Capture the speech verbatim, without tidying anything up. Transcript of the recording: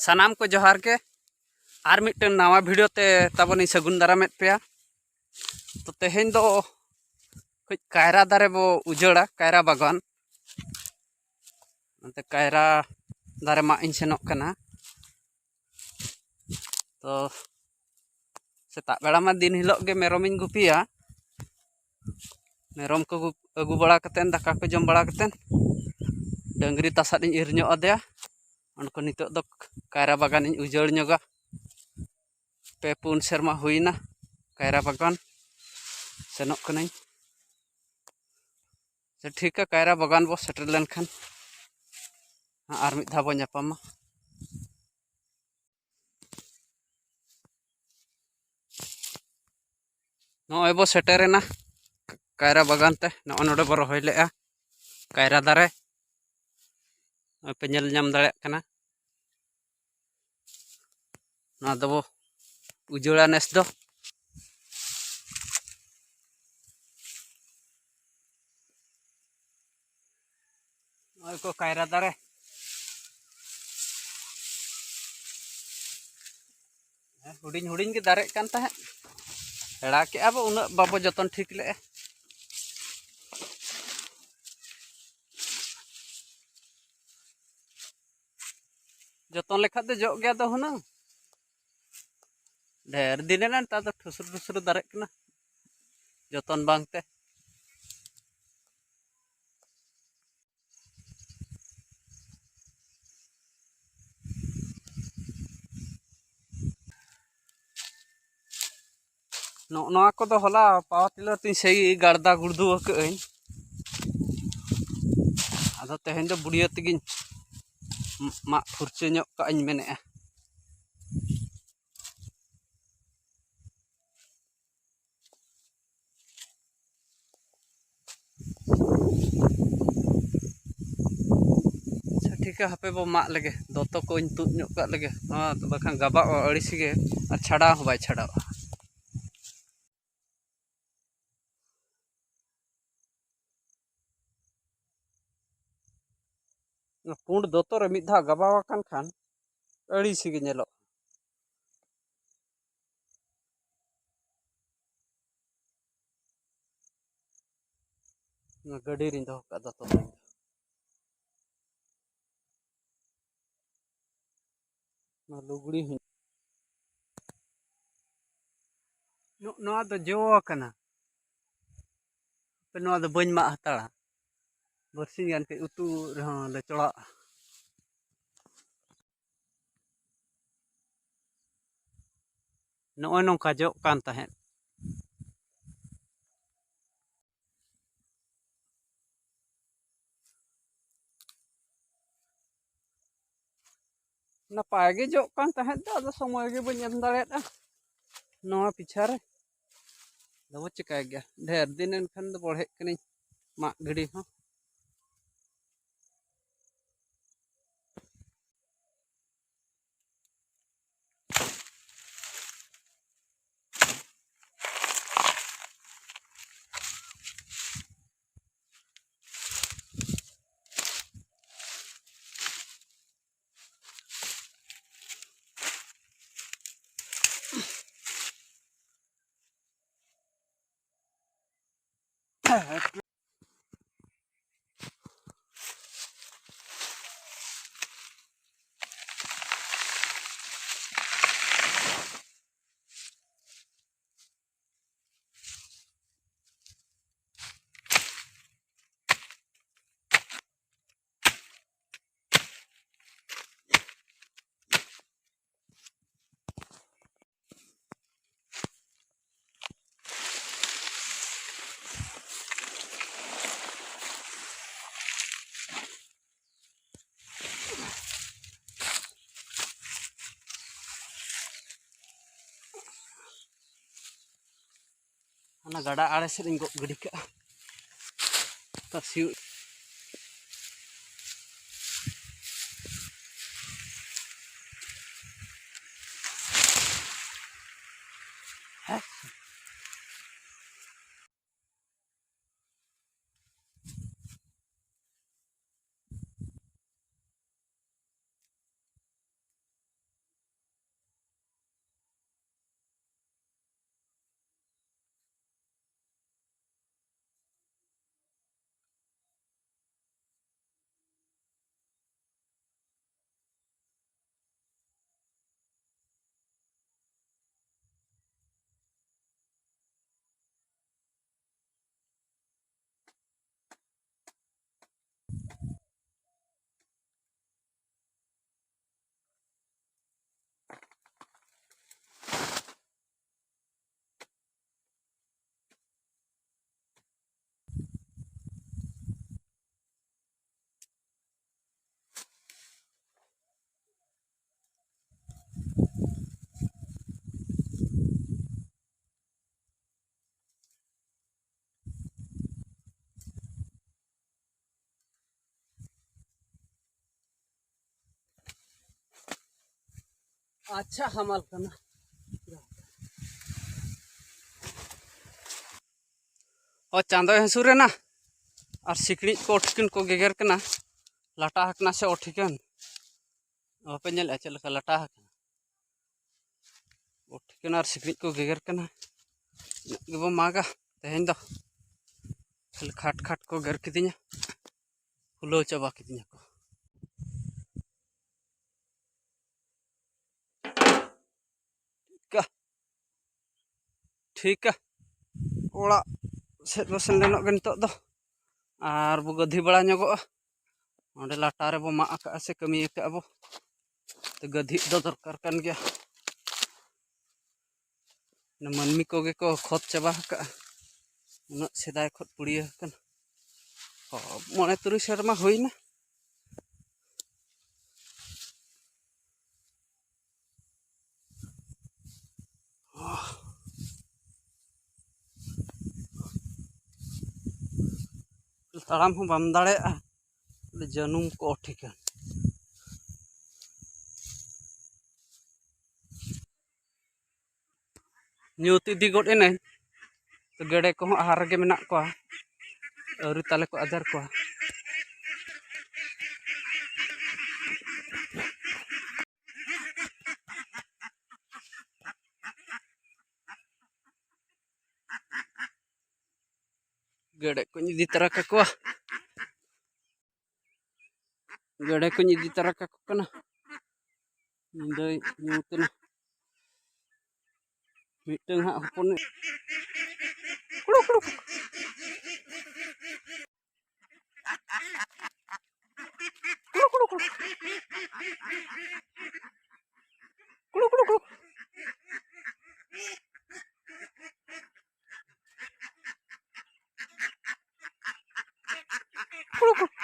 ᱥᱟᱱᱟᱢ ᱠᱚ ᱡᱚᱦᱟᱨ ᱜᱮ᱾ ᱟᱨ ᱢᱤᱫᱴᱮᱱ ᱱᱟᱣᱟ video ᱛᱮ ᱛᱟᱵᱚᱱᱤᱧ ᱥᱟᱹᱜᱩᱱ ᱫᱟᱨᱟᱢᱮᱫ ᱯᱮᱭᱟ᱾ ᱛᱚ, ᱛᱮᱦᱮᱧ ᱫᱚ ᱠᱟᱹᱡ ᱠᱟᱭᱨᱟ ᱫᱟᱨᱮ ᱵᱚ ᱩᱡᱟᱹᱲᱟ, ᱠᱟᱭᱨᱟ ᱵᱟᱜᱟᱱ᱾ ᱚᱱᱛᱮ ᱠᱟᱭᱨᱟ ᱫᱟᱨᱮ ᱢᱟᱜ ᱤᱧ ᱥᱮᱱᱚᱜ ᱠᱟᱱᱟ᱾ ᱛᱚ, ᱥᱮᱛᱟᱜ ᱵᱮᱲᱟ ᱢᱟ ᱫᱤᱱ ᱦᱤᱞᱳᱜ ᱜᱮ ᱢᱮᱨᱚᱢᱤᱧ ᱜᱩᱯᱤᱭᱟ᱾ ᱢᱮᱨᱚᱢ ᱠᱚ ᱜᱩᱯ-, ᱟᱹᱜᱩ ᱵᱟᱲᱟ ᱠᱟᱛᱮᱫ, ᱫᱟᱠᱟ ᱠᱚ ᱡᱚᱢ ᱵᱟᱲᱟ ᱠᱟᱛᱮᱫ, ᱰᱟᱹᱝᱨᱤ ᱛᱟᱥᱟᱫ ᱤᱧ ᱤᱨ ᱧᱚᱜ ᱟᱫᱮᱭᱟ᱾ ᱩᱱᱠᱩ ᱱᱤᱛᱚᱜ ᱫᱚ ᱠᱟᱭᱨᱟ ᱵᱟᱜᱟᱱᱤᱧ ᱩᱡᱟᱹᱲ ᱧᱚᱜᱟ᱾ ᱯᱮ ᱯᱩᱱ ᱥᱮᱨᱢᱟ ᱦᱩᱭᱱᱟ ᱠᱟᱭᱨᱟ ᱵᱟᱜᱟᱱ᱾ ᱥᱮᱱᱚᱜ ᱠᱟᱹᱱᱟᱹᱧ᱾ ᱥᱮ ᱴᱷᱤᱠᱟ, ᱠᱟᱭᱨᱟ ᱵᱟᱜᱟᱱ ᱵᱚ ᱥᱮᱴᱮᱨ ᱞᱮᱱᱠᱷᱟᱱ ᱟᱨ ᱢᱤᱫ ᱫᱷᱟᱣ ᱵᱚ ᱧᱟᱯᱟᱢᱟ᱾ ᱱᱚᱜᱼᱚᱭ ᱵᱚ ᱥᱮᱴᱮᱨᱮᱱᱟ ᱠᱟᱭᱨᱟ ᱵᱟᱜᱟᱱ ᱛᱮ᱾ ᱱᱚᱜᱼᱚᱭ ᱱᱚᱰᱮ ᱵᱚ ᱨᱚᱦᱚᱭ ᱞᱮᱜᱼᱟ ᱠᱟᱭᱨᱟ ᱫᱟᱨᱮ᱾ ᱱᱚᱜᱼᱚᱭ ᱯᱮ ᱧᱮᱞ ᱧᱟᱢ ᱫᱟᱲᱮᱭᱟᱜ ᱠᱟᱱᱟ᱾ ᱱᱚᱣᱟ ᱫᱚᱵᱚ ᱩᱡᱟᱹᱲᱟ ᱱᱮᱥ ᱫᱚ᱾ ᱱᱚᱜᱼᱚᱭ ᱠᱚ ᱠᱟᱭᱨᱟ ᱫᱟᱨᱮ᱾ ᱦᱮᱸ, ᱦᱩᱰᱤᱧ ᱦᱩᱰᱤᱧ ᱜᱮ ᱫᱟᱨᱮᱜ ᱠᱟᱱ ᱛᱟᱦᱮᱸᱫ᱾ ᱥᱮᱬᱟ ᱠᱮᱜᱼᱟ ᱵᱚ, ᱩᱱᱟᱹᱜ ᱵᱟᱵᱚ ᱡᱚᱛᱚᱱ ᱴᱷᱤᱠ ᱞᱮᱜᱼᱟ᱾ ᱡᱚᱛᱚᱱ ᱞᱮᱠᱷᱟᱡ ᱫᱚ ᱡᱚᱜ ᱜᱮᱭᱟ ᱫᱚ ᱦᱩᱱᱟᱹᱝ᱾ ᱰᱷᱮᱨ ᱫᱤᱱ ᱮᱱᱟ, ᱱᱮᱛᱟᱨ ᱫᱚ ᱴᱷᱩᱥᱨᱩ ᱴᱷᱩᱥᱨᱩ ᱫᱟᱨᱮᱜ ᱠᱟᱱᱟ ᱡᱚᱛᱚᱱ ᱵᱟᱝᱛᱮ᱾ ᱱᱚᱜᱼᱚ ᱱᱚᱣᱟ ᱠᱚᱫᱚ ᱦᱚᱞᱟ power tiller ᱛᱤᱧ ᱥᱮᱭ ᱜᱟᱲᱫᱟ ᱜᱩᱲᱫᱩ ᱟᱠᱟᱫᱟᱹᱧ᱾ ᱟᱫᱚ ᱛᱮᱦᱮᱧ ᱫᱚ ᱵᱩᱲᱭᱟᱹ ᱛᱮᱜᱮᱧ ᱢᱟᱜ ᱯᱷᱩᱨᱪᱟᱹ ᱧᱚᱜ ᱠᱟᱜ ᱤᱧ ᱢᱮᱱᱮᱫᱼᱟ᱾ ᱟᱪᱪᱷᱟ, ᱴᱷᱤᱠᱟ, ᱦᱟᱯᱮ ᱵᱚ ᱢᱟᱜ ᱞᱮᱜᱮ, ᱫᱚᱛᱚ ᱠᱚᱧ ᱛᱩᱫ ᱧᱚᱜ ᱠᱟᱜ ᱞᱮᱜᱮ, ᱱᱚᱣᱟ ᱵᱟᱠᱷᱟᱱ ᱜᱟᱵᱟᱜᱼᱟ ᱟᱹᱲᱤᱥ ᱜᱮ, ᱟᱨ ᱪᱷᱟᱰᱟᱣ ᱦᱚᱸ ᱵᱟᱭ ᱪᱷᱟᱰᱟᱣᱟ᱾ ᱚᱱᱟ ᱯᱩᱸᱰ ᱫᱚᱛᱚ ᱨᱮ ᱢᱤᱫ ᱫᱷᱟᱣ ᱜᱟᱵᱟᱣ ᱟᱠᱟᱱ ᱠᱷᱟᱱ ᱟᱹᱲᱤᱥ ᱜᱮ ᱧᱮᱞᱚᱜ᱾ ᱚᱱᱟ ᱜᱟᱹᱰᱤ ᱨᱤᱧ ᱫᱚᱦᱚ ᱠᱟᱜᱼᱟ ᱫᱚᱛᱚ ᱛᱮᱧ ᱫᱚ᱾ ᱱᱚᱣᱟ ᱞᱩᱜᱽᱲᱤ ᱦᱚᱸ᱾ ᱱᱚᱜ-, ᱱᱚᱣᱟ ᱫᱚ ᱡᱚ ᱟᱠᱟᱱᱟ᱾ ᱦᱟᱯᱮ, ᱱᱚᱣᱟ ᱫᱚ ᱵᱟᱹᱧ ᱢᱟᱜ ᱦᱟᱛᱟᱲᱟ᱾ ᱵᱟᱨᱥᱤᱧ ᱜᱟᱱ ᱠᱟᱹᱡ ᱩᱛᱩ ᱨᱮᱦᱚᱸ ᱞᱮ ᱪᱚᱲᱟᱜᱼᱟ᱾ ᱱᱚᱜᱼᱚᱭ ᱱᱚᱝᱠᱟ ᱡᱚᱜ ᱠᱟᱱ ᱛᱟᱦᱮᱸᱫ᱾ ᱱᱟᱯᱟᱭ ᱜᱮ ᱡᱚᱜ ᱠᱟᱱ ᱛᱟᱦᱮᱸᱫ ᱫᱚ, ᱟᱫᱚ ᱥᱚᱢᱚᱭ ᱜᱮ ᱵᱟᱹᱧ ᱮᱢ ᱫᱟᱲᱮᱭᱟᱫᱼᱟ ᱱᱚᱣᱟ ᱯᱤᱪᱷᱟ ᱨᱮ᱾ ᱟᱫᱚ ᱵᱚ ᱪᱤᱠᱟᱹᱭ ᱜᱮᱭᱟ, ᱰᱷᱮᱨ ᱫᱤᱱ ᱮᱱᱠᱷᱟᱱ ᱫᱚ ᱵᱚᱲᱦᱮᱜ ᱠᱟᱹᱱᱟᱹᱧ ᱢᱟᱜ ᱜᱤᱰᱤ ᱦᱚᱸ᱾ ᱚᱱᱟ ᱜᱟᱰᱟ ᱟᱲᱮ ᱥᱮᱫ ᱤᱧ ᱜᱚᱜ ᱜᱤᱰᱤ ᱠᱟᱜᱼᱟ᱾ ᱚᱠᱟ ᱥᱤᱭᱳᱜ᱾ ᱟᱪᱪᱷᱟ ᱦᱟᱢᱟᱞ ᱠᱟᱱᱟ᱾ ᱚ, ᱪᱟᱸᱫᱚᱭ ᱦᱟᱹᱥᱩᱨ ᱮᱱᱟ ᱟᱨ ᱥᱤᱠᱲᱤᱡ ᱠᱚ ᱴᱷᱤᱠᱟᱹᱱ ᱠᱚ ᱜᱮᱜᱮᱨ ᱠᱟᱱᱟ᱾ ᱞᱟᱴᱟ ᱟᱠᱟᱱᱟ ᱥᱮ ᱚ ᱴᱷᱤᱠᱟᱹᱱ, ᱵᱟᱯᱮ ᱧᱮᱞᱮᱫᱼᱟ ᱪᱮᱫ ᱞᱮᱠᱟ ᱞᱟᱴᱟ ᱟᱠᱟᱱᱟ? ᱚ ᱴᱷᱤᱠᱟᱹᱱ ᱟᱨ ᱥᱤᱠᱲᱤᱡ ᱠᱚ ᱜᱮᱜᱮᱨ ᱠᱟᱱᱟ᱾ ᱤᱱᱟᱹᱜ ᱜᱮᱵᱚ ᱢᱟᱜᱟ ᱛᱮᱦᱮᱧ ᱫᱚ᱾ ᱠᱷᱟᱹᱞᱤ ᱠᱷᱟᱴ ᱠᱷᱟᱴ ᱠᱚ ᱜᱮᱨ ᱠᱤᱫᱤᱧᱟ, ᱯᱷᱩᱞᱟᱹᱣ ᱪᱟᱵᱟ ᱠᱤᱫᱤᱧᱟ ᱠᱚ᱾ ᱴᱷᱤᱠᱟ, ᱴᱷᱤᱠᱟ᱾ ᱚᱲᱟᱜ ᱥᱮᱫ ᱵᱚ ᱥᱮᱱ ᱞᱮᱱᱚᱜ ᱜᱮ ᱱᱤᱛᱚᱜ ᱫᱚ, ᱟᱨ ᱵᱚ ᱜᱟᱹᱫᱷᱤ ᱵᱟᱲᱟ ᱧᱚᱜᱚᱜᱼᱟ᱾ ᱚᱸᱰᱮ ᱞᱟᱴᱟ ᱨᱮᱵᱚ ᱢᱟᱜ ᱟᱠᱟᱜᱼᱟ ᱥᱮ ᱠᱟᱹᱢᱤ ᱟᱠᱟᱜᱼᱟ ᱵᱚ, ᱛᱚ ᱜᱟᱹᱫᱷᱤ ᱫᱚ ᱫᱚᱨᱠᱟᱨ ᱠᱟᱱ ᱜᱮᱭᱟ᱾ ᱚᱱᱟ ᱢᱟᱹᱱᱢᱤ ᱠᱚᱜᱮ ᱠᱚ ᱠᱷᱚᱛ ᱪᱟᱵᱟ ᱟᱠᱟᱜᱼᱟ᱾ ᱩᱱᱟᱹᱜ ᱥᱮᱫᱟᱭ ᱠᱷᱚᱱ ᱯᱩᱲᱤᱭᱟᱹ ᱟᱠᱟᱱᱟ᱾ ᱦᱚᱸ, ᱢᱚᱬᱮ ᱛᱩᱨᱩᱭ ᱥᱮᱨᱢᱟ ᱦᱩᱭᱱᱟ᱾ ᱛᱟᱲᱟᱢ ᱦᱚᱸ ᱵᱟᱢ ᱫᱟᱲᱮᱭᱟᱜᱼᱟ, ᱡᱟᱹᱱᱩᱢ ᱠᱚ ᱴᱷᱤᱠᱟ᱾ ᱧᱩᱛ ᱤᱫᱤ ᱜᱚᱫ ᱮᱱᱟᱹᱧ᱾ ᱛᱚ ᱜᱮᱰᱮ ᱠᱚᱦᱚᱸ ᱟᱦᱟᱨ ᱨᱮᱜᱮ ᱢᱮᱱᱟᱜ ᱠᱚᱣᱟ, ᱟᱹᱣᱨᱤ ᱛᱟᱞᱮ ᱠᱚ ᱟᱫᱮᱨ ᱠᱚᱣᱟ᱾ ᱜᱮᱰᱮ ᱠᱚᱧ ᱤᱫᱤ ᱛᱟᱨᱟ ᱠᱟᱠᱚᱣᱟ᱾ ᱜᱮᱰᱮ ᱠᱚᱧ ᱤᱫᱤ ᱛᱟᱨᱟ ᱠᱟᱠᱚ ᱠᱟᱱᱟ᱾ ᱧᱤᱫᱟᱹᱭ ᱧᱩᱛ ᱮᱱᱟ᱾ ᱢᱤᱫᱴᱟᱝ ᱦᱟᱸᱜ ᱦᱚᱯᱚᱱ᱾ ᱠᱩᱲᱩ, ᱠᱩᱲᱩ, ᱠᱩᱲᱩ᱾ ᱠᱩᱲᱩ, ᱠᱩᱲᱩ, ᱠᱩᱲᱩ᱾ ᱠᱩᱲᱩ, ᱠᱩᱲᱩ, ᱠᱩᱲᱩ᱾ ᱠᱩᱲᱩ, ᱠᱩᱲᱩ᱾